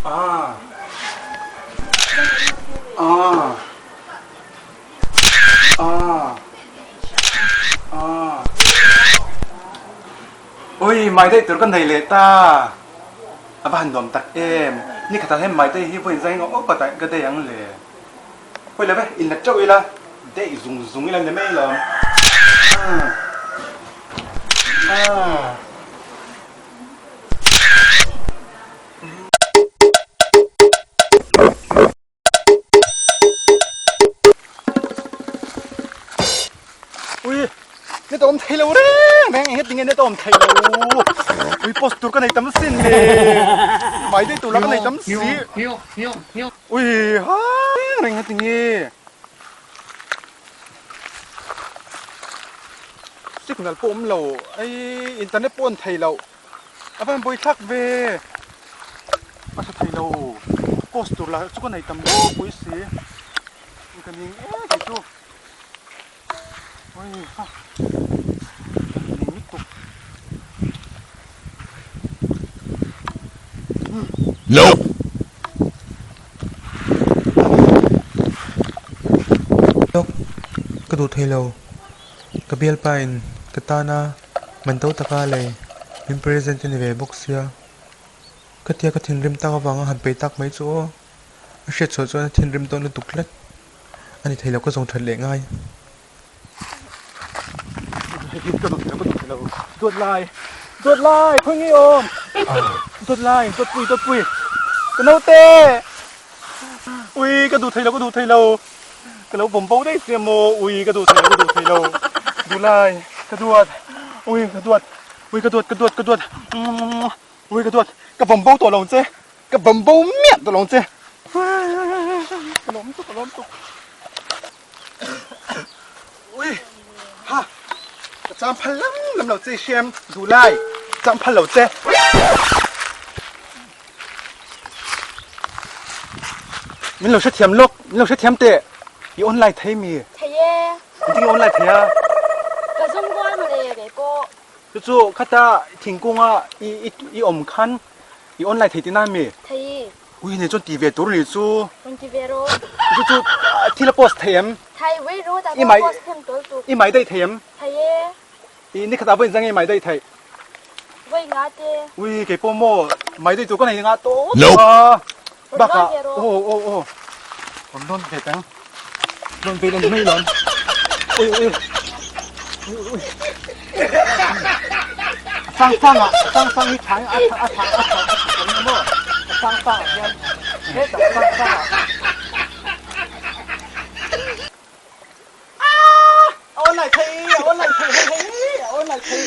Ah. Ah. Ah. Ah. Ui, mai daih tur ka nei leh ta. A va han nuam tak em. Ni khatah hian mai daih hi vawiin zai ngawt ngawt ka daih ang le. Hawi lo ve, in la teuh ila, daih zung zung ila ni mai lo. Ah. Ah. Ui, net awm thei lo reng reng, eng tinge net awm thei lo. Ui, post tur ka nei tam sin le. Mai daih tur la ka nei tam si. Ui, ha reng reng tinge. Signal pawh awm lo, ei internet pawh an thei lo. A van buai thlak ve. A tha thei lo. Post tur lah chu ka nei tam ropui si. Ka ning em kei chu. Ui ha. Ning lutuk. Nope. Lawk ka duh thei lo. Ka bialpa in ka tana man to taka lei min present a ni ve bawk sia. Ka tia ka thinrim tak avanga han peih tak mai chu aw. A hriat chhuah chuan a thinrim dawn lutuk tlat. A ni thei lo ka zawng that leh ngai. Ka duh thei lo ka duh thei lo. Dawt lai dawt lai khawi nge awm. Dawt lai dawt pui dawt pui. Ka naute. Ui ka duh thei lo ka duh thei lo. Ka lo vawm bo daih sia maw ui ka duh thei lo ka duh thei lo duhlai ka duat ui ka duat ui ka duat ka duat ka duat ui ka duat ka vawm bo tawh lo ang che ka vawm bo miah tawh lo ang che ka lawm tuk ka lawm tuk ui ha ka cham phal lam lam lo che hriam duhlai cham phal lo che. Min lo hrethiam lawk, min lo hrethiam teh. I online thei mi? Thei e. Engtin nge online thei a? Ka zum rual mawle kei pawh. Chu chu khata thingkunga i i i awm khan i online thei tihna mi? Thei. Ui nei chuan ti ve tur ni chu. Rawn ti ve rawh. Chu chu thil a post thei em? Thei, wei ru ta pawh post hnem tawl tuk. I mai daih thei em? Thei e. I ni khatah vawiin zang i mai daih theih. Vawi nga te. Ui kei pawh maw mai daih tur ka nei nga tawp tawp a. Bakah aw aw aw rawn lawn ve tang. Lawn ve len mai lawn. Ui ui ui ui. A sang sang ah a sang sang hi tha a tha a tha a tha a tha kan maw. A sang sang ah hian hetah sang sang ah. Online thei online thei hei hei online thei